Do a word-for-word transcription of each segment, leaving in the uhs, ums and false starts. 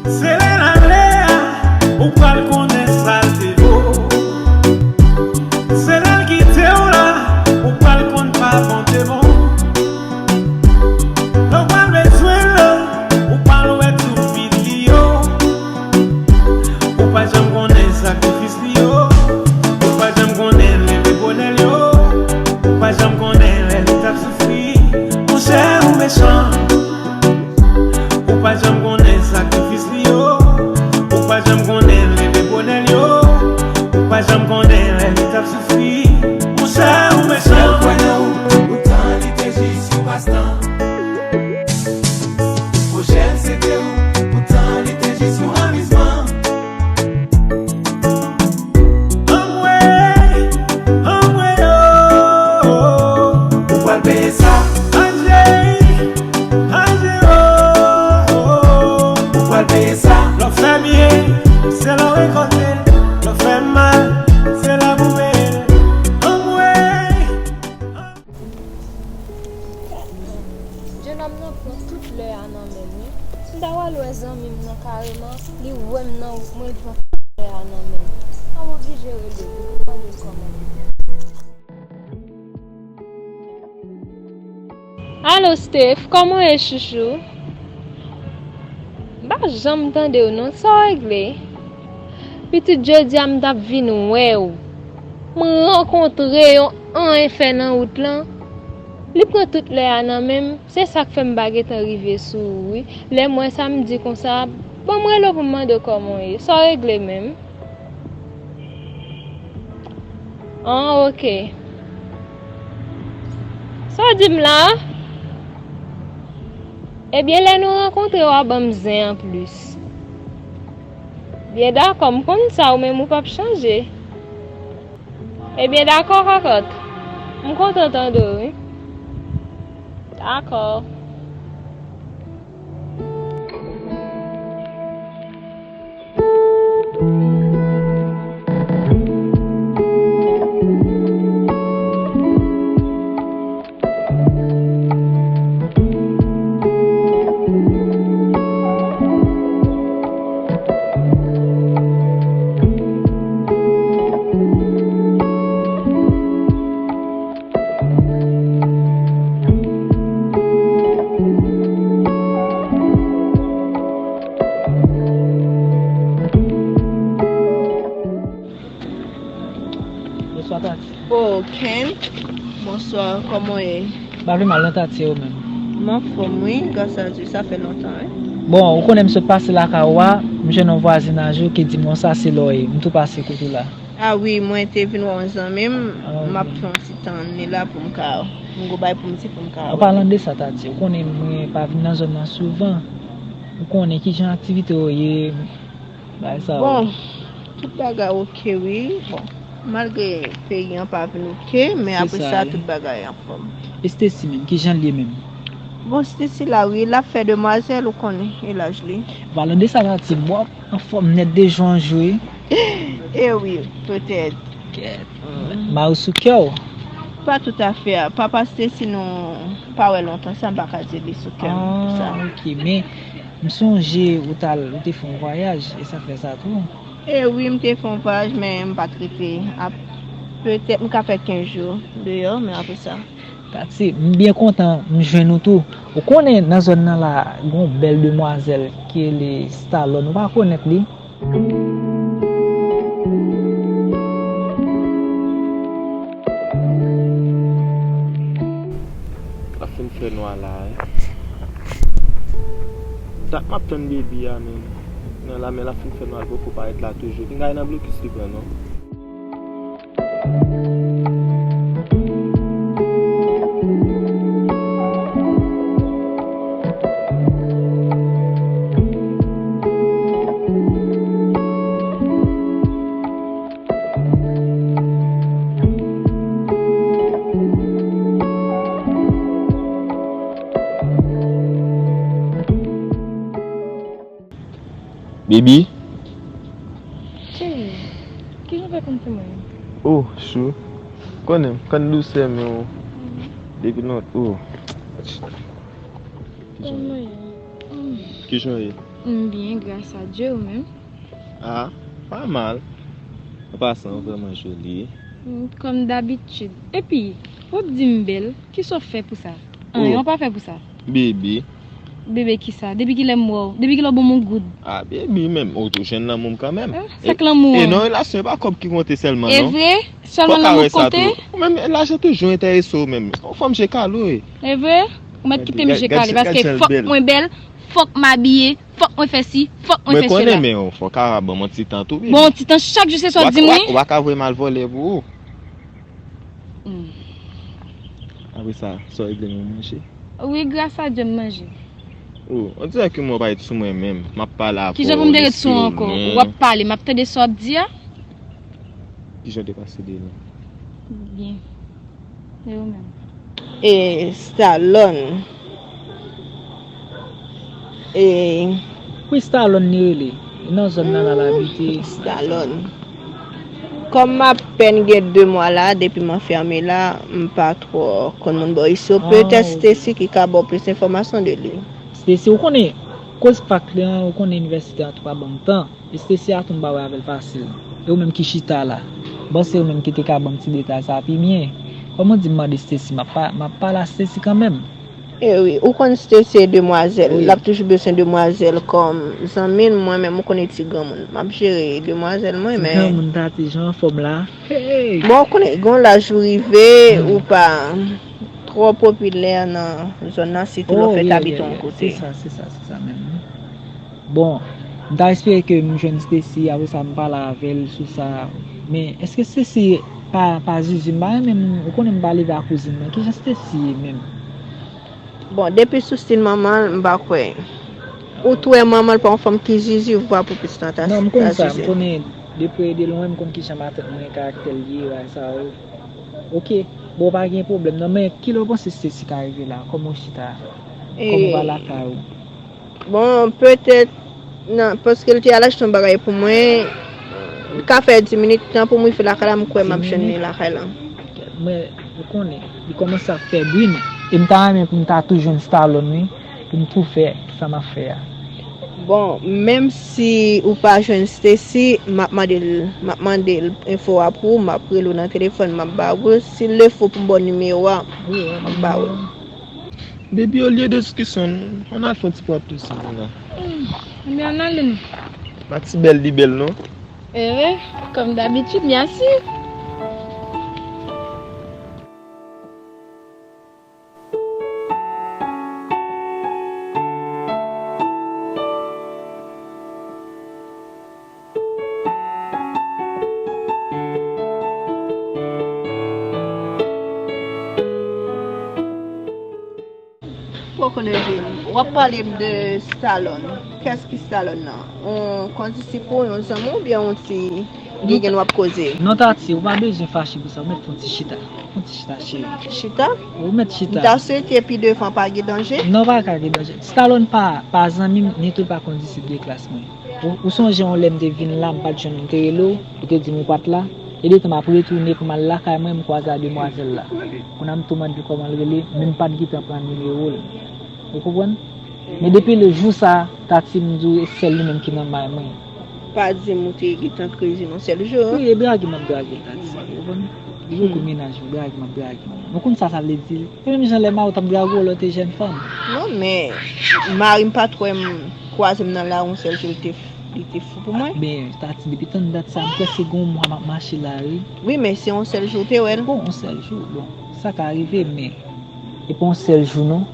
Se lè l ale a, ou pral konnen sa l te vo. Se lè l kite w la, ou pral konn pa bon te bon. Lè w pral bezwen l, ou pral wè tout vit li yo. Ou pa janm konnen sakrifis li yo. Ou pa janm konnen leve bonè l yo. Ou pa janm konnen lè li t ap soufri. Monchè, ou mechan. Ou pa janm konnen sakrifis li yo. Ou pa janm konnen leve bonè l yo. Ou pa janm konnen lè li t ap soufri. Monchè, ou mechan. Lè l kwè nan ou, poutan li te jis yon pastan. Pwojè l se te ou, poutan li te jis yon amizman. Anmwey, anmwey, oh, oh, oh. Ou pral peye sa. Anje, anje, oh, oh, oh. Ou pral peye sa. Lè w fè byen, se la w rekòlte. Lè w fè mal, se la pou peye. Anmwey. Jenòm nan pran tout lè a nan men m wi. M ta w al wè zanmi m nan kareman, li wè m nan wout mwen, li pran tout lè a nan men m. Sa m oblije rele li pou m mande l kòman li ye. Alo Steph, kòman w ye chouchou? M pa janm tande w non, sa w regle? Pitit jodi a m t ap vin wè w. M rankontre yon anyen fè nan wout lan. Li pran tout lè a nan men m, se sa k fè m pa gentan rive sou ou wi. Lè m wè sa m di konsa, ban m rele w pou m mande w kòman w ye. Sa w regle menm? An, oke. Sa w di m la? Ebyen, lè nou rankontre, w a ban m zen anplis. Byen, dakò, m konn sa, ou menm ou p ap chanje. Ebyen, dakò, kòkòt. M kontan tande w, wi. Dakò. Bonswa, Tati. Oh, Ken. Bonswa, kòman w ye? M pa vle mal non, Tati, e ou menm? M anfòm, wi, gras a Dye, sa fè lontan, wi. Bon, ou konnen m sot pase lakay ou a, m jwenn yon vwazinaj ou ki di m konsa se la w ye, m tou pase kote w la. A wi, mwen te vin wè yon zanmi m, ah, m ap fè yon ti tan li la pou m ka, m gon bagay pou m di pou m ka. An palan de sa, Tati, ou konnen mwen pa vin nan zòn nan souvan. Ou konnen kijan aktivite yo ye, bagay sa yo. Bon, tout bagay oke, wi. Bon, malgre peyi an pa vin oke, men apre sa, tout bagay anfòm. E Stacy menm, kijan l ye menm? Bon, Stacy la, wi, l ap fè demwazèl, ou konnen, e laj li. Palan de sa, Tati, m wè w anfòm nèt de jou an jou, wi. E wi, petèt. Kèt. Mm. Mari w sou kè w? Pa toutafè. Papa Stacy nou pa wè lontan sa, m pa ka di li sou kè m pou sa. Ah, oke. Men, m sonje ou t al, ou te fè yon vwayaj, e sa fè sa tou. E wi, m te fè yon vwayaj, men m pa t rete. A, petèt m ka fè kenz jou deyò, men apre sa. Tati, m byen kontan m jwenn ou tou. Ou konnen nan zòn nan la, gon bèl demwazèl ki rele Stalon. Ou pa konèt li? L ap fin fè nwa la, wi. Dat m ap tann baby a, men nan la, men l ap fin fè nwa, l poko parèt la toujou. Pinga e nan blokis li pran non. Baby. Cheri, kijan w fè konn se mwen? Oh, chou. Konnen m konn dousè men w. Mhm. Depi non, oh. Kijan w ye? Kijan w ye? M byen, gras a Dye, ou menm? Ah, pa mal. An pasan, ou vrèman joli. Mm, kòm dabitid. Epi, w ap di m bèl, kisa w fè pou sa? Anyen w pa fè pou sa. Bebe. Bebe kisa? Depi kilè m wè w? Depi kilè w ban m yon goud? Ah, bebe, menm, ou tou jwenn lanmou m kanmenm. Ah, sa k lanmou an? E nan relasyon, e pa kòb ki konte sèlman, non. E vre? Sèlman lanmou k konte? Ou menm, lajan toujou enterese w menm. Yon fanm je kale w ye. E vre? Ou mèt kite m je kale, paske fòk mwen bèl, fòk m abiye, fòk mwen fè si, fòk mwen fè sela. Mwen konnen, men fòk a ban m yon ti tan tou, bebe. Bon, ti tan chak jou se sa w di m, wi. Ou pa ka voye m al vòlè pou ou. Hmm. Apre sa, sa w regle, mwen manje? Wi, gras a Dye, m manje. Oh, on dirè ke mwen pa ret sou mwen menm. M ap pale a kò. Kijan pou m te ret sou ou ankò? W ap pale, m ap tande sa w ap di a. Kijan te pase de lan? Byen. E ou menm? E Stalon. E wi, Stalon li rele. Li nan zòn nan la l abite. Stalon. Kòm m apèn gen de mwa la, depi m anfème la, m pa twò konn moun bò iso. Petèt Stacy ki ka ba w plis enfòmasyon de li. Stacy, ou konnen, koz fak li an, ou konnen inivèsite an tou pa ban m tan. Stacy a tou m pa wè avè l fasil. E ou menm ki chita la. Bon, se ou menm ki te ka ban m ti detay sa pi byen. Kòman di m mande Stacy, m ap pa, m ap pale a Stacy kanmenm. E wi, ou konn Stacy e demwazèl. Wi. L ap toujou bezwen demwazèl kòm zanmi l, mwen menm ou konnen ti granmoun. M ap jere demwazèl mwen, men. Ti granmoun Tati, jan anfòm la. Hey! Bon, ou konnen, gen yon laj ou rive, ou pa twò popilè nan zòn nan, sitou lè w fèt abite yon kote. Se sa, se sa, se sa menm. Bon, m ta espere ke m jwenn Stacy, apre sa m pale avè l sou sa. Men, èske Stacy pa, pa zizi? M pa renmen, ou konnen m pa leve ak kouzin mwen. Kijan Stacy ye menm? Bon, depi sou stil manman l, m pa kwè. Ou tou wè manman l pa yon fanm ki zizi, ou pa pou plis tan ta zizi. Non, m konn sa, m konnen de pre e de lwen, m konn kijan matant mwen, karaktè l ye, bagay sa yo. Oke, bon, pa gen pwoblèm non, men kilè w panse Stacy ka rive la? Kòman w chita? Kòman w pa lakay ou? Bon, petèt, nan, paske l te al achte yon bagay pou mwen, li ka fè dis minit, tan pou m rive lakay la, m kwè m ap jwenn li lakay la. Dis minit? Mwen, ou konnen, li kòmanse ap fè bri, non. E m ta renmen pou m ta tou jwenn Stalon, wi, pou m tou fè sa m ap fè a. Bon, menm si ou pa jwenn Stacy, m ap mande l, m ap mande l enfo a pou ou, m ap rele w nan telefòn, m ap ba ou l. Si l le fo pou m ba w nimewo a, m ap ba ou l. Baby, olye de diskisyon, ann al fè yon ti pwòpte sou nou la. Hmm, ebyen, ann ale non. Pa ti bèl li bèl non. Ehe, kòm dabitid, mèsi. Poko Nevin, w ap pale m de Stalon. Kès ki Stalon nan? Yon kondisip ou, yon zanmi w oubyen yon ti gengèn w ap koze? Non, Tati, ou pa bezwen fache pou sa, ou mèt fè yon ti chita. Fè yon ti chita, cheri. Chita? Ou mèt chita. M ta swete pi devan pa gen danje. Non, pa ka gen danje. Stalon pa, pa zanmi m, ni tou l pa kondisip de klas mwen. Ou, ou sonje yon lè m te vin la, m pa t jwenn ou, m te rele w, ou te di m ou pa t la. E detan m ap retounen pou m al lakay mwen, m kwaze a demwazèl la. Kounye a m tou mande l kòman l rele, men m pa t gentan pran nimewo l. Ou konprann? Men depi le jou sa, Tati, m di w, e sèl li menm ki nan may mwen. Pa di m ou te gentan krezi nan sèl jou. Wi, e drage m ap drage l, Tati, ou konprann? Li poko mennaj mwen, drage m ap drage l. Ou konn sa sa vle di? E menm jan lè mari w t ap drage w lè w te jèn fanm. Non, men mari m pa t wè m kwaze m nan lari yon sèl jou, li te, li te fou pou mwen. Men, Tati, depi tann dat sa, m prèske gen yon mwa m ap mache la, wi. Wi, men se yon sèl jou w te wè l. Bon, yon sèl jou, bon, sa ka rive, men e pa yon sèl jou, non.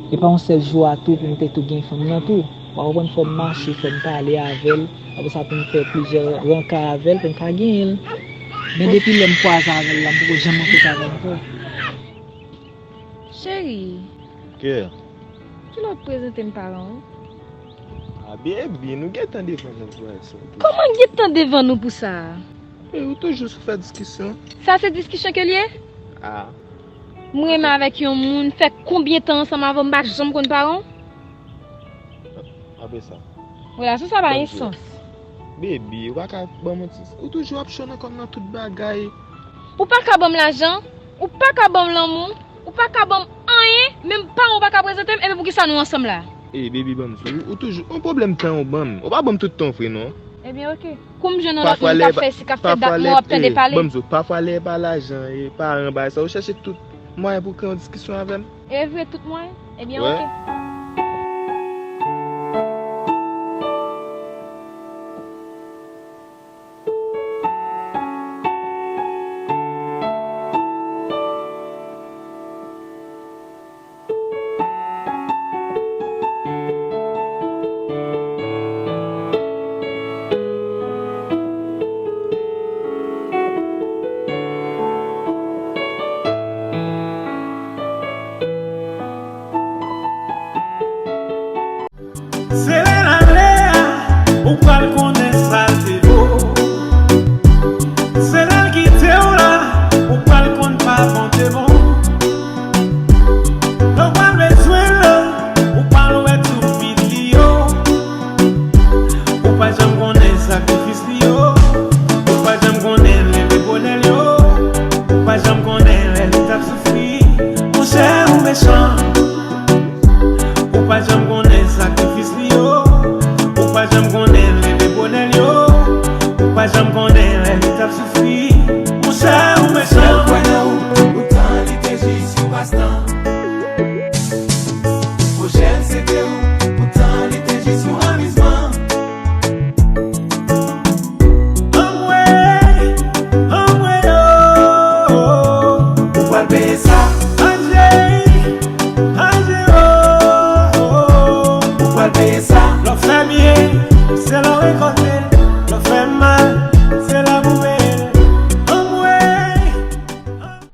E pa yon sèl jou a tou pou m te tou gen fanm nan tou. Ou pa konprann, fò m mache, fò m pale avè l. Apre sa, pou m fè plizyè ranka avè l, pou m ka genyen l. Men depi lè m kwaze avè l la, m poko janm rankontre avè l ankò. Cheri. Kè. Kilè w prezante m paran w? A, baby, nou gentan devan nou pou sa. Kòman gentan devan nou pou sa? E ou toujou sou fè diskisyon. Sa se diskisyon ke l ye? A. M renmen avèk yon moun, fè konbyen tan ansanm avè w, m pa janm konn paran w? Apre sa. Relasyon sa pa gen sans. Baby, ou pa ka ban m yon ti, ou toujou ap cho nan kò m nan tout bagay. Ou pa ka ban m lajan, ou pa ka ban m lanmou, ou pa ka ban m anyen, menm paran w pa ka prezante m, epi poukisa nou ansanm la? Ey, baby, ban m di, ou, ou toujou, yon pwoblèm tan ou ban m. Ou pa ban m tout tan w vre, non. Ebyen, oke. Kou m jwenn yon lòt moun k ap fè si, k ap fè dat mwen w ap tande pale. Ban m di, pafwa lè e pa lajan, e paran, bagay sa, ou chèche tout mwayen pou w kreye yon diskisyon avè m. E vre, tout mwayen? Ebyen, oke. Se lè l ale a, ou pral konnen sa l te vo. Se lè l kite w la, ou pral konn pa bon te bon. Lè w pral bezwen l, ou pral wè tout vid li yo. Ou pa janm konnen sakrifis li yo. Ou pa janm konnen leve bonè l yo. Ou pa janm konnen lè li t ap soufri. Monchè, ou mechan. Ou pa janm konnen sakrifis li yo. Ou pa janm konnen leve bonè l yo. Ou pa janm konnen lè li t ap soufri. Monchè, ou mechan. Lè l kwè nan ou, poutan li te jis yon pastan. Pwojè l se te ou, poutan li te jis yon amizman. Anmwey, anmwey, o, o, o. Ou pral peye sa.